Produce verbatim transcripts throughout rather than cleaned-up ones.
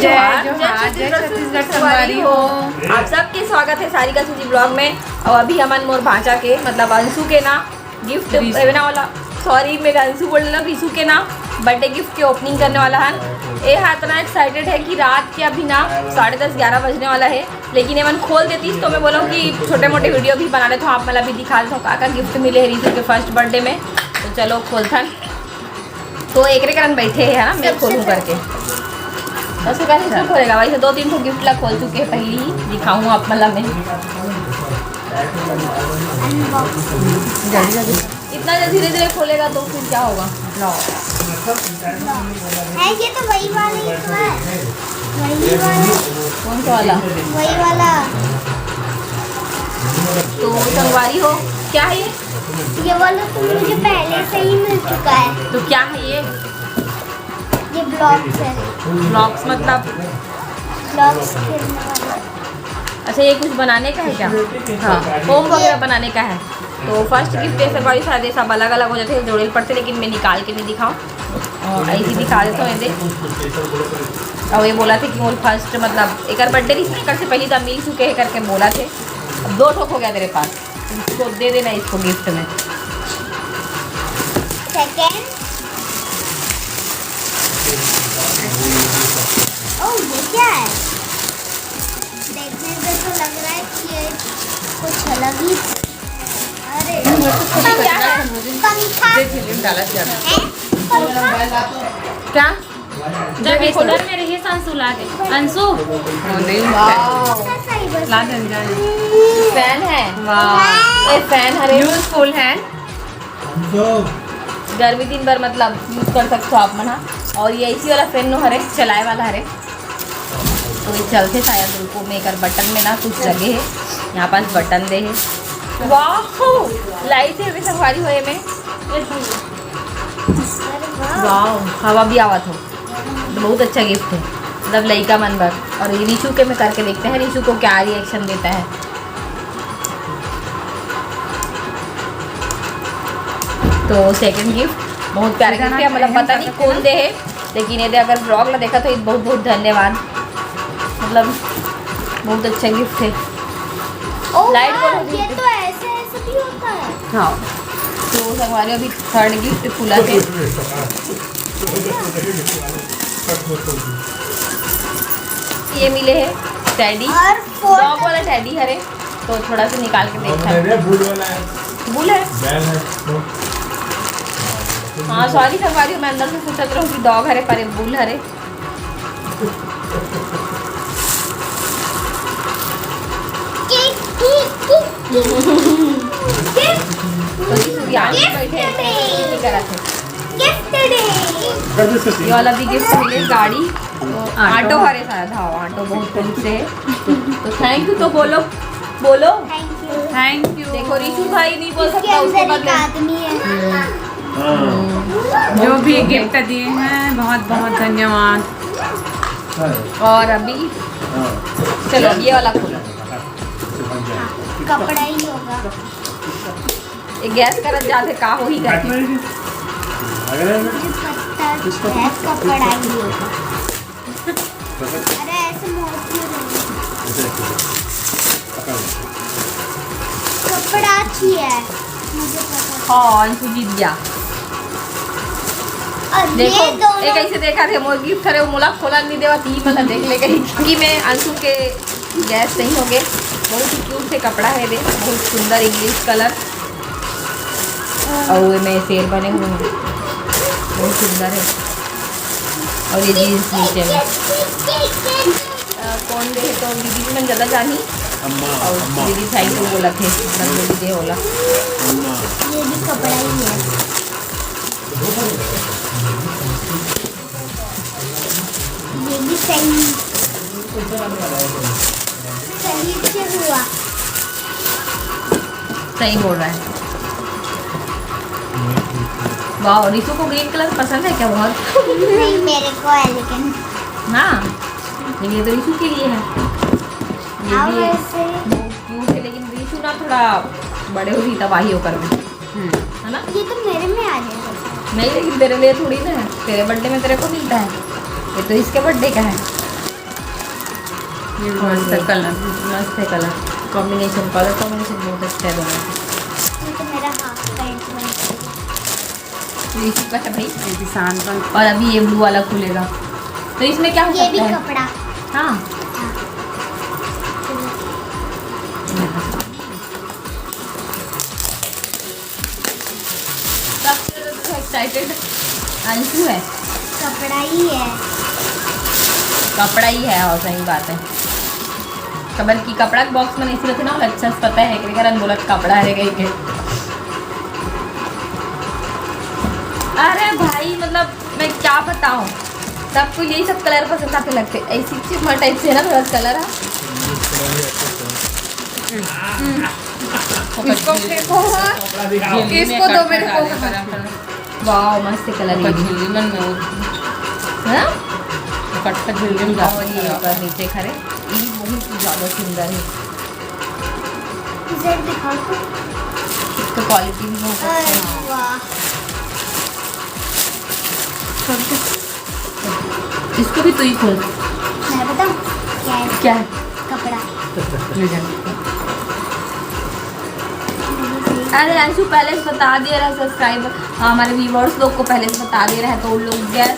जोहार, जोहार, जय छत्तीसगढ़ संगवारी हो। आप सबके स्वागत है सारिका सूजी ब्लॉग में। और अभी हमन मोर भांचा के, मतलब अंशु के ना गिफ्ट देवे वाला, सॉरी, मेरा अंशु बोल रहा, रिशु के ना बर्थडे गिफ्ट के ओपनिंग करने वाला है। ये हा इतना एक्साइटेड है कि रात के अभी ना साढ़े दस, ग्यारह बजने वाला है, लेकिन ये मन खोल देती तो मैं बोला कि छोटे मोटे वीडियो भी बना लेता हूँ, आप मला भी दिखा देता हूँ का का गिफ्ट मिले है रिशु के फर्स्ट बर्थडे में। तो चलो खोलथन। तो एकरे करन बैठे है ना, मैं खोलूं करके। बस वो कैसे क्यों खोलेगा भाई? तो दो तीन ठो गिफ्ट ला खोल चुके हैं पहले ही, दिखाऊं आप मला में। इतना जो धीरे धीरे खोलेगा तो फिर क्या होगा? है, ये तो वही वाला ही तो है। वही वाला। कौन सा वाला? वही वाला। तो संगवारी हो, क्या है ये? ये वाला तो मुझे पहले से ही मिल चुका है। तो क्या है ये? ये ब्लॉक्स है। ब्लॉक्स मतलब? ब्लॉक्स खेलने वाला। अच्छा, ये कुछ बनाने का है क्या? हाँ, होम वगैरह बनाने का है। तो फर्स्ट गिफ्ट ऐसे बड़ी शायद ये सब अलग अलग हो जाते हैं, जोड़े पड़ते, लेकिन मैं निकाल के नहीं दिखाऊँ और ऐसे ही दिखा देता हूँ। ये देख, और ये बोला थे कि मोर फर्स्ट, मतलब एक बर्थडे रिशु के से पहले तो मिल चुके हैं करके बोला थे। अब दो ठोक हो गया तेरे पास, इसको दे देना इसको गिफ्ट में। सेकेंड। ओह, ये क्या है? देखने से तो लग रहा है कि ये कुछ अलग ही। अरे, पंखा। डाला क्या? है? पंखा। क्या? जब बिस्तर में रही अंशु ला दे। अंशु, नहीं, ऐसा ही बस। ला देंगे। फैन है। वाह, ये फैन हरे, यूजफुल है। गर्मी दिन भर मतलब यूज कर सकते हो आप मन हा। और ये एसी वाला फैन नो हरे, चलाए वाला हरे। तो ये चलते शायद उनको में एकर बटन में ना कुछ जगह है, यहाँ पास बटन दे है। वाह, लाइट है भी संगवारी हुए में। वाह, हवा भी आवत हो। तो बहुत अच्छा गिफ्ट है, मतलब लड़का मन बर। और ये रिशु के में करके देखते हैं, रिशु को क्या रिएक्शन देता है। तो सेकंड गिफ्ट बहुत प्यारा गिफ्ट है, मतलब पता नहीं कौन दे है, लेकिन ये दे अगर ब्लॉग ला देखा तो ये बहुत बहुत धन्यवाद, मतलब बहुत अच्छा गिफ्ट है। ओ लाइट वाह, बोलो ये दीदी। तो ऐसे ऐसे भी होता है। हाँ, तो संगवारी अभी थर्ड गिफ्ट खुला थे। ये मिले है टैडी, और फोर्थ डॉग वाला टैडी हरे, तो थोड़ा सा निकाल के देखा है। अरे बुल वाला है, बुल है। बैल है। तो हाँ सॉरी संगवारी, मैं अंदर से सोचत रहूँ कि डॉग हरे पर ये बुल हरे। Kick, kick, kick, kick. तो ये यहाँ पे बैठे हैं, ये करा थे। गिफ्ट दे। कर दे इसका ये वाला भी गिफ्ट मिले, गाड़ी, ऑटो हरे शायद। हाँ, ऑटो बहुत दूर से है। तो थैंक यू तो बोलो, बोलो। Thank you. Thank you. देखो रिशु भाई नहीं बोल इसके सकता, उसके अंदर एक बदले आदमी है। जो भी गिफ्ट दिए हैं, बहुत बहुत धन्यवाद। और अभी चलो ये वाला खोलो। कपड़ा ही होगा। ये गैस करत जाते का होही करके। मुझे पता है, कपड़ा ही होगा। अरे ऐसे मोड़ क्यों रहे हो? कपड़ा अच्छी है, मुझे पता। हाँ, अंशु जीत गया। और देखो, ये दोनों ये कैसे देखा थे, मोर गिफ्ट हरे, वो मोला खोला नहीं देवा, ती मतलब देख ले कहीं कि मैं अंशु के गैस नहीं हो गए। बहुत ही क्यूट से कपड़ा है, देख, बहुत सुंदर इंग्लिश कलर। और ये में शेर बने हुए हैं, बहुत सुंदर है। और ये जीन्स नीचे में। अ, कौन दे तो दीदी भी मन ज्यादा जानी। अम्मा, और अम्मा। दीदी थैंक यू बोला थे, मतलब दीदी दे होला। अम्मा। ये भी कपड़ा ही है। ये भी सही, सही से हुआ। सही बोल रहा है। वाह, रिशु को ग्रीन कलर पसंद है क्या बहुत? नहीं, मेरे को है लेकिन। हाँ, ये तो रिशु के लिए है। ये हाँ, भी वैसे बहुत क्यूट है, लेकिन रिशु ना थोड़ा बड़े हो गई तबाही होकर में, है ना? ये तो मेरे में आ जाएगा। नहीं, लेकिन तेरे लिए थोड़ी ना है, तेरे बर्थडे में तेरे को मिलता है, ये तो इसके बर्थडे का है। ये मस्त है colour। मस्त है colour combination, colour combination बहुत अच्छा है दोनों का। ये तो मेरा हाफ पैंट बन गया। तो इसी पर है भाई, ये भी शान बन। और अभी ये ब्लू वाला खुलेगा, तो इसमें क्या हो ये भी सकता है? कपड़ा। हाँ। हाँ। सबसे ज्यादा तो एक्साइटेड अंशु है। कपड़ा ही है। कपड़ा ही है, और सही बात है। कबर की कपड़ा के बॉक्स में नहीं सिलते ना, अच्छा से पता है, एकरे कारण बोलत कपड़ा है कहीं के। अरे भाई, मतलब, मैं क्या बताऊं, सबको यही सब कलर पसंद आते लगते। ऐसी चीज हमारे टाइप से है ना, थोड़ा कलर है। इसको फेंको, हाँ। झिल्ली में इसको दो, मेरे को। वाओ, मस्त कलर है। झिल्ली में नोट। हाँ? कट्टा झिल्ली में और ये ऊपर नीचे खड़े, ये बहुत ही ज्यादा सुंदर है। इधर दिखा तो। इसका क्वालिटी भी बहुत अच्छा है। अरे वाह। इसको भी तू ही खोल। मैं बताऊं क्या है? क्या है? कपड़ा। ले जा। अरे अंशु, पहले से बता दिया रहा सब्सक्राइबर, हमारे व्यूअर्स लोग को पहले से बता दिया रहा है, तो उन लोग गैस,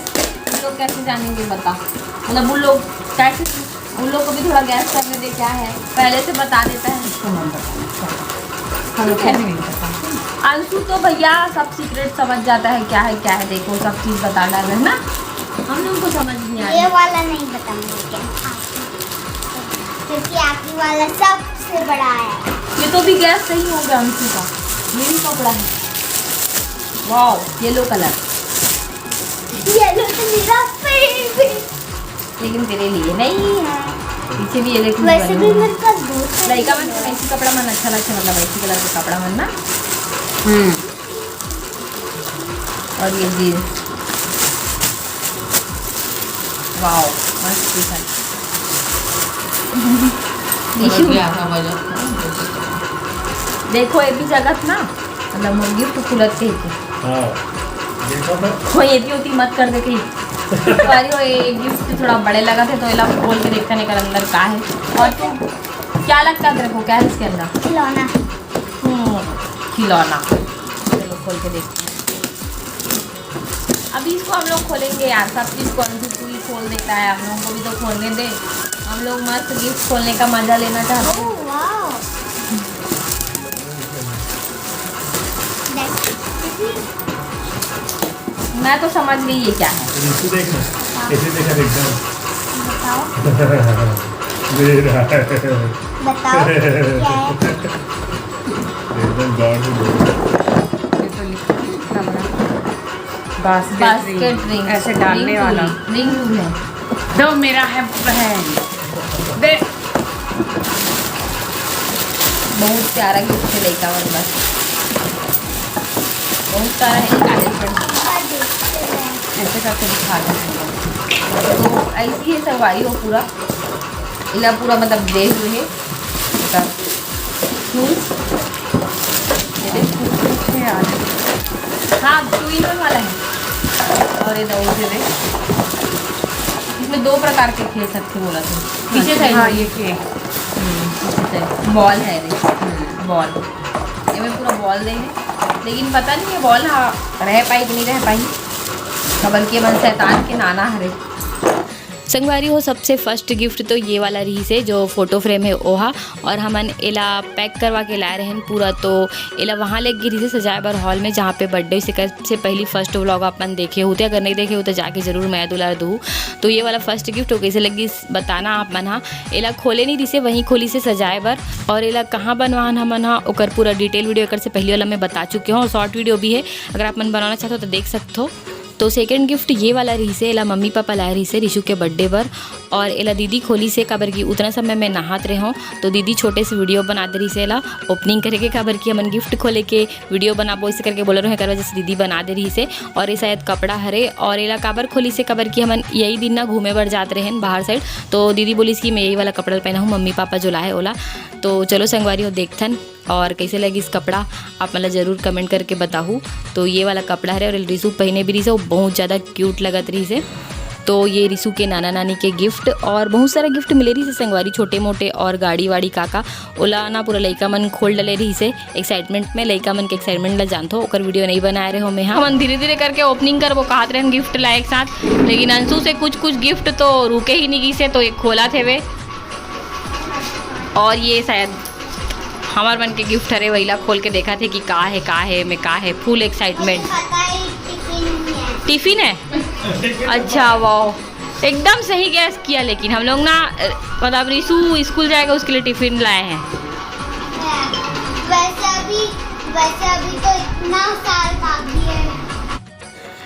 उन लोग कैसे जानेंगे, बता? मतलब उन लोग कैसे, उन लोग को भी थोड़ा गैस करने दे, क्या है, पहले से बता देता है। इसको मत बताना, इसको। हम लोग को भी नहीं पता। अंशु तो भैया सब सीक्रेट समझ जाता है, क्या है क्या है, देखो सब चीज बता डाल रहे हैं ना, हम लोग को समझ नहीं आ रहा। ये वाला नहीं बताऊंगा क्या? क्योंकि आखिरी वाला सबसे बड़ा है। ये तो भी गैस सही हो गया अंशु का, ये भी कपड़ा है। Wow, yellow colour. येलो तो मेरा फेवरेट। लेकिन तेरे लिए नहीं है, पीछे भी ये लेकिन वैसे भी मेरे पास बहुत सारे लड़का मन को ऐसी कपड़ा मन अच्छा लगता है, मतलब ऐसी कलर का कपड़ा मन ना। हम्म। और ये जींस, वाओ, मस्त दिखा। देखो, ये भी जगत ना, मतलब मोर गिफ्ट खुलत के ही। हाँ, देखो तो। हो, ये भी होती मत कर दे कहीं। सॉरी, वो ये गिफ्ट थोड़ा बड़े लगा थे, तो एला खोल के देखते नहीं कर अंदर का है। और तू क्या लगता है तेरे को, क्या है इसके अंदर? खिलौना। हम्म, खिलौना। चलो खोल के देखते हैं। अभी इसको हम लोग खोलेंगे यार, सब चीज को अंशु तू ही खोल देता है, हम लोगों को भी तो खोलने दे। हम लोग मस्त गिफ्ट खोलने का मजा लेना चाहते हैं। ओह, वाओ। मैं तो समझ गई ये क्या है। ऋषि देख ना, कैसे देखा एकदम। बताओ। मेरा है। बताओ, क्या है? एकदम गॉड। ये तो लिखा है इतना बड़ा। Basket basket ring, ring. ऐसे डालने वाला। रिंग है। दो मेरा है, बहन। दे। बहुत प्यारा गिफ्ट है लइका मन बर। बहुत सारा है, निकाले पड़। ऐसे करके दिखा दो। तो ऐसी है संगवारी हो पूरा। इला पूरा मतलब दे हुए है। शूज। ये देख। हाँ, टू इन वन वाला है। और ये दो, ये देख। इसमें दो प्रकार के खेल सकते बोला था। पीछे साइड हाँ, में। ये के। हम्म, पीछे साइड। बॉल है, देख। हम्म। बॉल। ये में पूरा बॉल दे है। लेकिन पता नहीं ये बॉल, हाँ, रह पाई कि नहीं रह पाई। कबर के मन शैतान के नाना हरे। संगवारी हो, सबसे फर्स्ट गिफ्ट तो ये वाला रहिसे, जो फोटो फ्रेम है ओहा, और हमन एला पैक करवा के लाए रहन पूरा। तो एला वहाँ ले गिरी से सजाए बर हॉल में, जहाँ पे बर्थडे से, से पहली फर्स्ट व्लॉग अपन देखे होते, अगर नहीं देखे हो तो जाके जरूर मया दुलार दू। तो ये वाला फर्स्ट गिफ्ट हो कैसे लगी बताना आप मन हा। एला खोले नहीं रिसे, वहीं खोली से सजाए बर, और एला कहाँ बनवान हमन हा, ओकर पूरा डिटेल वीडियो एकर से पहली वाला मैं बता चुके हूँ, और शॉर्ट वीडियो भी है, अगर आप मन बनवाना चाहते हो तो देख सकते हो। तो सेकंड गिफ्ट ये वाला रहिसे, एला मम्मी पापा लाए रहिसे रिशु के बर्थडे बर, और एला दीदी खोली से, काबर कि उतना समय में नहात रहे हो, तो दीदी छोटे से वीडियो बना दे रहिसे एला ओपनिंग करे के, काबर कि हमन गिफ्ट खोले के वीडियो बनाबो, इसे करके बोले रहे, एकर वजह से दीदी बना दे रहिसे। और ये शायद कपड़ा हरे, और एला काबर खोली से, काबर कि हमन यही दिन ना घूमे बर जात रहे बाहर साइड, तो दीदी बोलिस कि मैं यही वाला कपड़ा पहना हूँ, मम्मी पापा जो लाए ओला। तो चलो संगवारी हो, देखथन और कैसे लगिस कपड़ा, आप मन ला जरूर कमेंट करके बताहू। तो ये वाला कपड़ा हरे और रिशु पहिने भी रहिसे, वो बहुत ज़्यादा क्यूट लगत रहिसे। तो ये रिशु के नाना नानी के गिफ्ट और बहुत सारा गिफ्ट मिले रहिस हे संगवारी, छोटे मोटे और गाड़ी वाड़ी काका, ओला ना पूरा लइका मन खोल डले रहिस हे एक्साइटमेंट में। लइका मन के एक्साइटमेंट ला जानथो, ओकर वीडियो नहीं बनाए रहे हो मैं। हाँ, हमन धीरे धीरे करके ओपनिंग करबो कहत रहन गिफ्ट ला एक साथ, लेकिन अंशु से कुछ कुछ गिफ्ट तो रुके ही नहीं गिस हे, तो एक खोलत हेवे। और ये शायद हमर मन के गिफ्ट हरे, वहीला खोल के देखत हे कि का हे, का हे, में का हे, फुल एक्साइटमेंट। टिफिन है। अच्छा, वाओ, एकदम सही गैस किया। लेकिन हम लोग ना, अ, मतलब रिशु स्कूल जाएगा, उसके लिए टिफिन लाए हैं। वैसे अभी, वैसे अभी तो इतना साल बाकी है।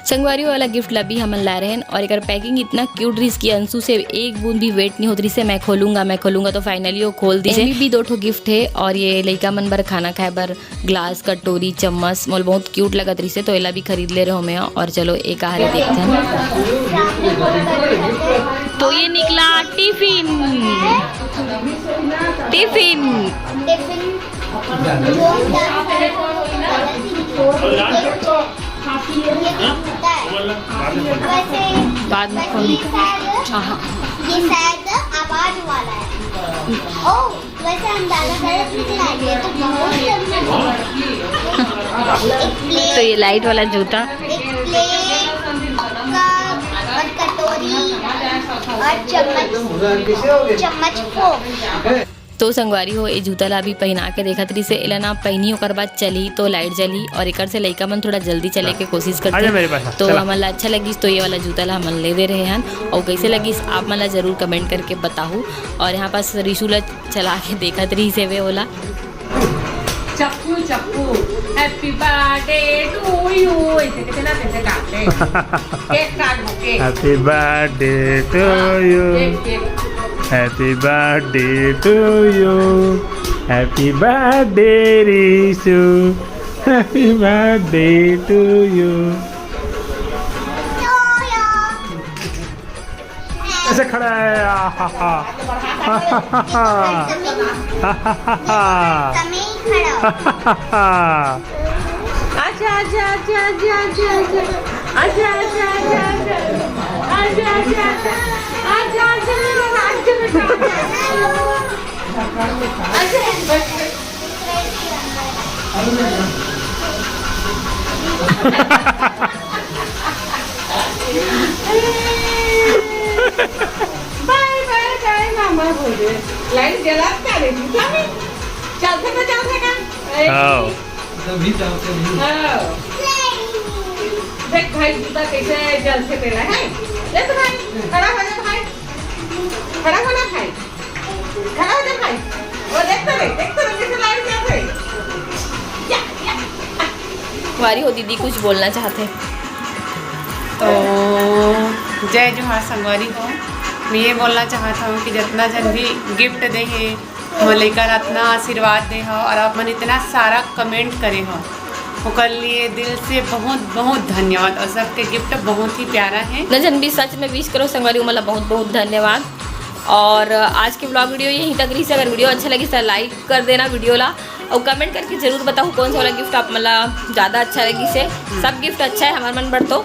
संगवारी वाला गिफ्ट ला भी हमन लाए रहन और एकर पैकिंग इतना क्यूट रहिस कि अंशु से एक बूंद भी वेट नहीं होत रहिस हे, मैं खोलूंगा, मैं खोलूंगा। तो फाइनली वो खोल दिस हे। एमे भी दो ठो गिफ्ट हे और ये लइका मन बर खाना खाए बर ग्लास, कटोरी, चम्मच मोल बहुत क्यूट लगत रहिस हे, तो एला भी खरीद ले रहे हो मैं। और चलो एक आहरे देखते हैं। तो ये निकला टिफिन, टिफिन। टिफिन। बाद में खोल। ये शायद, हाँ, हाँ। ये शायद आवाज वाला है। ओ, वैसे अंदाजा करो कितना है, ये तो बहुत जल्दी। एक प्लेट, तो ये लाइट वाला जूता। एक प्लेट, कप और कटोरी और चम्मच, चम्मच, फोर्क। तो संगवारी हो, ये जूता ला अभी पहना के देखत रहिस हे, एला ना पहनी, ओकर बाद चली तो लाइट जली और एकर से लइका मन थोड़ा जल्दी चले के कोशिश करथे। तो हमन ला अच्छा लगिस, तो ये वाला जूता ला हमन ले दे रहे हन। और कैसे लगिस, आप मन ला जरूर कमेंट करके बताहू। और यहाँ पास रिशु ला चला के देखत रहिस हे वे ओला। चप्पू, चप्पू, Happy birthday to you। ऐसे कैसे ना, कैसे काटते हैं। केक काट दो, cake. Happy birthday to you। Cake, cake. Happy birthday to you। Happy birthday Rishu. Happy birthday to you। ऐसे खड़ा है, आहाहा। आहाहा। अच्छा, अच्छा, अच्छा। बाय, बाय, बाय, मामा बोले। लाइट जलात का रे, जूता में? चलथे तो चलथे का? ए, हाँ। हाँ। देख भाई, जूता कैसे जलथे तेला, है? ले तो भाई, खड़ा हो जा भाई। खड़ा हो ना भाई। खड़ा हो जा भाई। वो देख तो रहे, देख तो रहे, कैसे लाइट जल रही। या, या। वारी हो दीदी कुछ बोलना चाहते हैं। तो जय जोहार संगवारी हो। मैं ये बोलना चाहत हूँ कि जितना जन भी गिफ्ट दे हे, मोर लइका ला इतना आशीर्वाद दे हो और आप मन इतना सारा कमेंट करे हो, ओकर लिए दिल से बहुत बहुत धन्यवाद। और सबके गिफ्ट बहुत ही प्यारा है। न जन भी सच में विश करो संगवारी, ओमन ला बहुत बहुत धन्यवाद। और आज के व्लॉग वीडियो यहीं तक रहिस। अगर वीडियो अच्छा लगिस तो लाइक कर देना वीडियो ला, और कमेंट करके जरूर बताओ कौन सा वाला गिफ्ट आप मन ला ज़्यादा अच्छा लगिस हे। सब गिफ्ट अच्छा है हमर मन बर तो,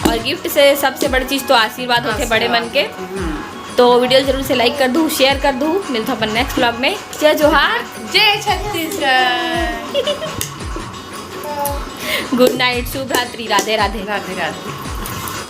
और गिफ्ट से सबसे बड़ी चीज़ तो आशीर्वाद होथे बड़े मन के। हम्म। तो वीडियो जरूर से लाइक कर दू, शेयर कर दू। मिलता अपन नेक्स्ट व्लॉग में। जय जोहार, जय छत्तीसगढ़। गुड नाइट, शुभ रात्रि, राधे राधे। राधे राधे।